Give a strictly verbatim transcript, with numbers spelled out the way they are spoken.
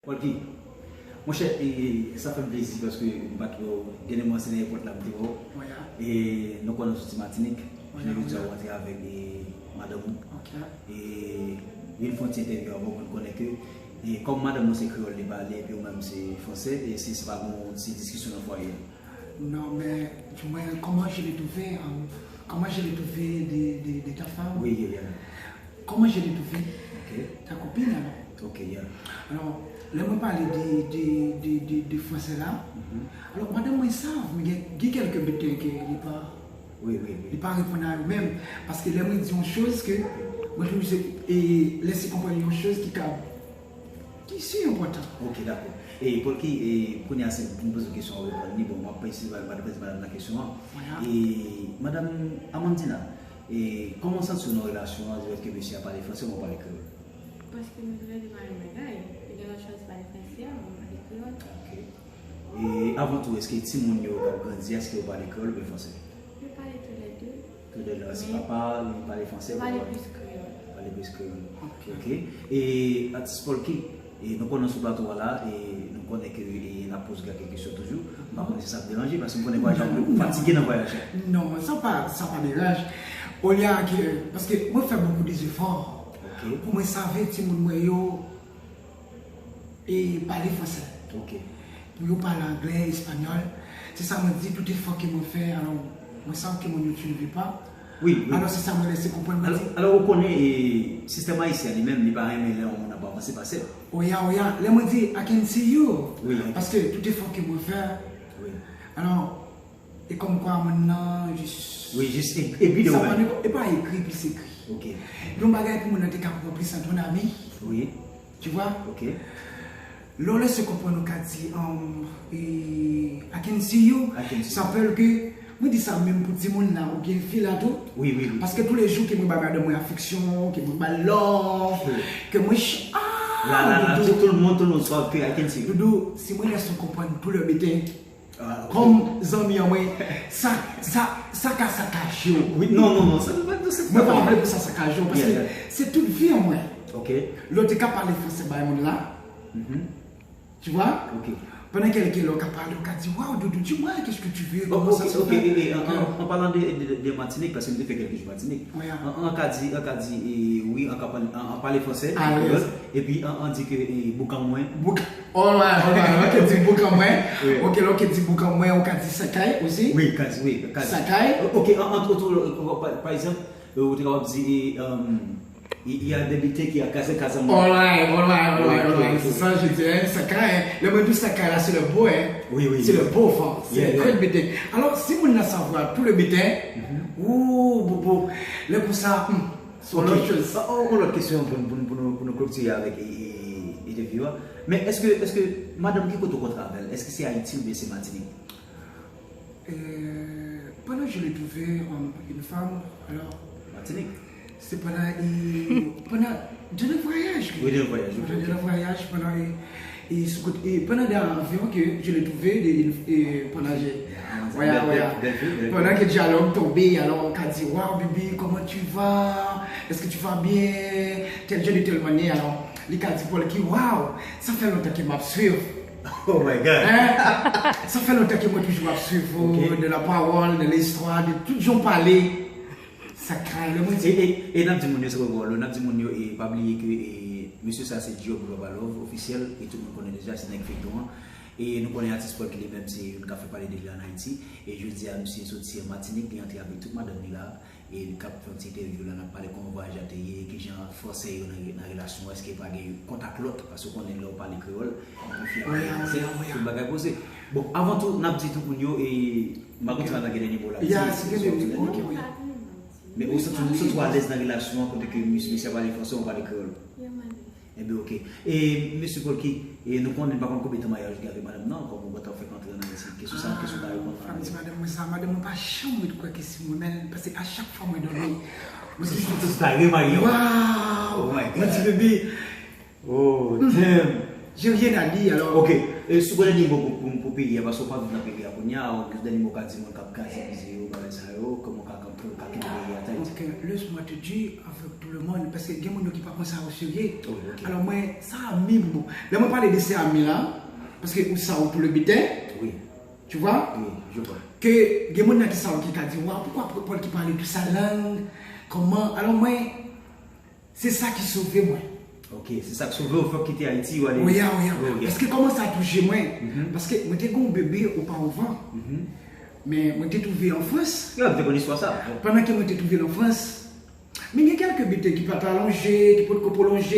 Polky, monchè, e, sa fè m plezi paske m pa t wè w. Dènyèman, se nan èpòt la m te wè w. E nou konnen w soti Matinik. Jounen jodi a, w antre avèk, e, madanm ou. E youn fè yon ti entèvyou avè w pou n konnen ke, e kòm madanm ou se kreyòl li pale, epi ou menm se fransè, e si se pa gen yon ti diskisyon nan fwaye a. Non, mais du moins, comment je l'ai trouvé, euh, comment je l'ai trouvé de, de, de ta femme? Oui, yeah, yeah. Comment je l'ai trouvé? Ok. Ta copine, alors. Ok, yeah. Alors, lè mwen pale de, de, de, de, de fransè la, alors, madanm mwen sav, men gen, gen kèlke biten ke li pa, li pa reponn a yo menm. Paske lè mwen di yon choz ke, mwen toujou se, e, lèse konprann yon choz ki ka Ki si enpòtan. Ok, dakò. E Polky, e, kounye a se pou m poze w kesyon, w reponn li. Bon, m ap eseye ba, ba, ba madanm nan kesyon an. E, madanm Amandina, e, kòman w santi w nan relasyon an, lefètke mesye a pale fransè, mwen pale kreyòl? Paske nou toulède pa menm bagay. Li gen lòt chwa, li pale fransè, mwen pale kreyòl. Ok. E avan tou, èske timoun yo k ap grandi, èske yo pale kreyòl oubyen fransè? Yo pale toulède. Toulède, si papa li pale fransè, mwen pale plis kreyòl. Pale plis kreyòl. Ok. E atis Polky, e nou konnen sou plato a la, e nou konnen ke, e n ap poze w kèk kesyon toujou. M pa konnen si sa ap deranje, paske m konnen vwayaj la, ou fatige nan vwayaj la. Non, sa pa, sa pa deranje. Olye ke, paske mwen fè beaucoup des efforts pou mwen save timoun mwen yo e pale fransè. Ok. Pou yo pale anglè, espanyòl. Se sa mwen di, tout efò ke mwen fè, alò, mwen sav ke moun yo tu ne veux pas. Wi, wi. Alò, se sa mwen lèse konprann, mwen di. Alò, ou konnen, e, sistèm ayisyen li menm, li pa renmen lè yon moun ap avanse pase l. Oya, oya, lè mwen di, I can see you. Wi, I can see you. Paske tout efò ke mwen fè, alò, E kòmkwa moun nan jis... Wi, jis e, epi de ou menm. Sa pa, e pa ekri plis ekri. Ok. Yon bagay pou moun nan te ka pran plis an ton ami. Wi. Tu vois? Ok. Lè w lèse konprann ou ka di, um, e, I can see you. I can see you. Sa pè ke, mwen di sa menm pou timoun la, oubyen fi la tou. Wi, wi, wi. Paske tou le jou ke mwen ba madanm mwen afeksyon, ke mwen ba l love, ke mwen ch-, ah, la, la, la, doudou. Tout, tout le monde, tout le monde sav ke I can see you. Doudou, si mwen lèse w konprann tou le maten, Kòm zanmi an mwen, sa, sa, sa ka sakaje w. Wi, non, non, non, sa, sa, sa, mwen pa vle pou sa sakaje w, paske se tout vi an mwen. Ok. Lè w te ka pale fransè bay moun la, tu vois? Ok. Pandan kèlke lè w ka pale, w ka di, waw, Doudou, dis-moi, qu'est-ce que tu veux, comment ça se fait? Ok, ok, e, e, an, an, an palan de, de, de, de Matinik, paske m te fè kèlke jou Matinik. An, an ka di, an ka di, e, wi, an ka pale, an, an pale fransè, kreyòl, epi an, an di ke, e, boukan mwen. Boukan. Alright, alright. Ou ka di boukan mwen. Wi. Ok, lè ou ka di boukan mwen, ou ka di sakay osi? Wi, ka di, wi, ka di. Sakay? Ok, an, an, an, pa, pa egzanp, ou te kapab di, e, um, il y a des biten ki a kase kazan mwen. Alright, alright, alright, alright. C'est ça, je dis, hein, sakay, hein. Lè mwen di sakay la, c'est le beau, hein. Wi, wi. C'est le beau vent. C'est le grand biten. Alò, si moun nan savwa tout le biten, ou, bobo, lè konsa, hmm, se yon lòt choz. Ok. Yon, yon lòt kesyon pou, pou, pou nou, pou nou klotire avèk, e, e, entèvyou a. Men èske, èske madanm ki kote ou kontre avè l? Èske se Ayiti oubyen se Matinik? Euh, pendant que je l'ai trouvé, um, une femme, alors, Matinik. Se pandan, e, pandan, de nan vwayaj, wi. Wi, de nan vwayaj, ok, ok. Pandan de nan vwayaj, pandan, e, e, sou kote, e, pandan de avyon ke je l'ai trouvé, de, e, pandan je, voilà, voilà. Pandan ke dyalòg tonbe, alò, ou ka di, waw, baby, comment tu vas? Est-ce que tu vas bien? Tel jan de tel mannyè, alò, li ka di Polky, waw, sa fè lontan ke m ap swiv. Oh my God. Hein? Sa fè lontan ke mwen toujou ap swiv ou, de la parole, de l'histoire, de tout jan w pale. Sa kay lè mwen di. E, e, e n ap di moun yo, se pa vòlò, n ap di moun yo, e pa bliye ke, e, mesye sa se Djòb Love a Love ofisyèl, e tout moun konnen deja, se nèg feyton an. E nou konnen atis Polky li menm, se youn k ap fè pale de li ann Ayiti. E jodi a, misye soti an Matinik, li antre avèk tout madanm li la, e li k ap fè yon ti entèvyou la, n ap pale kòman vwayaj la te ye, kijan fransè yo nan, nan relasyon, èske pa gen kontak lòt, paske w konnen lè w pale kreyòl, yon fi ap pale fransè, tout bagay poze. Bon, avan tou, n ap di tout moun yo, e m pa konn si madanm gen dènye mo la. Ya, si gen dènye mo, ok, wi. Men ou santi, ou santi w alèz nan relasyon an kote ke mis-, misye ap pale fransè, ou pale kreyòl? Ebyen, ok. E, mesye Polky, e nou konnen, m pa konn konbyen tan maryaj ou gen avèk madanm nan, kòm ou gentan fèk antre ann Ayiti. Kesyon sa, kesyon ta reponn. Fò m di madanm mwen sa, madanm mwen pa janm ret kwè ke se mwen, men, paske a chak fwa mwen dòmi, mwen toujou santi ta remare. Waw! Oh my God. Mwen di, bebe, Oh, damn. J'ai rien à dire, alors. Ok. E si w gen dènye mo pou, pou, pou peyi a, paske w pa viv nan peyi a kounye a, ou gen dènye mo w ka di moun k ap gaze vize yo, bagay sa yo, kòman w ka, ka, ka kenbe peyi a, Ayiti? Ok, laisse-moi te dire, avec tout Le monde, paske gen moun yo ki pa pran sa o serye. Alò mwen, sa a mi m bon. Lè mwen pale de se a mi la, paske ou sa ou tou le biten, tu vois, ke gen moun nan ki sa ou ki ka di, waw, poukwa Paul ki pale tou sa lang, kòman, alò mwen, se sa ki sove mwen. Ok, se sa k sove w, fòk kite Ayiti, w ale. Oya, oya. Paske kòman sa touche mwen? Paske mwen te gen yon bebe oparavan. Men mwen te twouve an Frans. Yo, te konn istwa sa. Pandan ke mwen te twouve l an Frans, men gen kèlke biten ki pa t alonje, ki potko pwolonje.